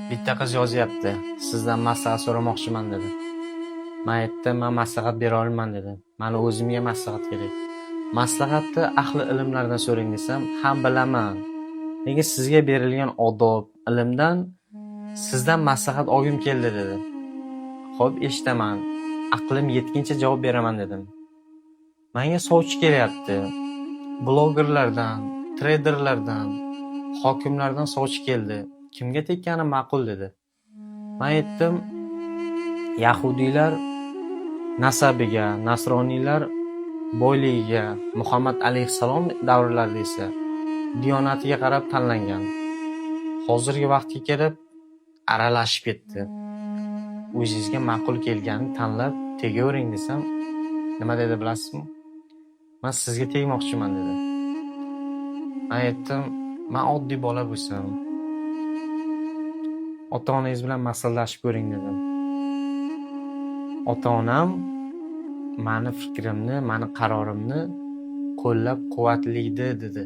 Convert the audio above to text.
Bitta qiz yozyapti, sizdan maslahat so'ramoqchiman dedi. Man aytdim, man maslahat bera olmayman dedim. Mani o'zimga maslahat kerak. Maslahatni ahli ilmlardan so'rang desam, ha, bilaman. Lekin sizga berilgan odob, ilmdan sizdan maslahat olgim keldi dedi. Xo'p, eshitaman. Aqlim yetguncha javob beraman dedim. Menga sovchi kelyapti. Blogerlardan, treyderlardan, hokimlardan sovchi keldi. Kimga tekkani ma'qul dedi. Man aytdim, yahudiylar nasabiga, nasroniylar boyligiga, Muhammad alayhissalom davrlarida esa diyonatiga qarab tanlangan. Hozirgi vaqtga kelib aralashib ketdi. O'zingizga ma'qul kelganini tanlab tegavering desam, nima dedi bilasizmi? Man sizga tegmoqchiman dedi. Man aytdim, man oddiy bola bo'lsam, ota-onangiz bilan maslahatlashib ko'ring dedim. Ota-onam mani fikrimni, mani qarorimni qo'llab-quvvatlaydi dedi.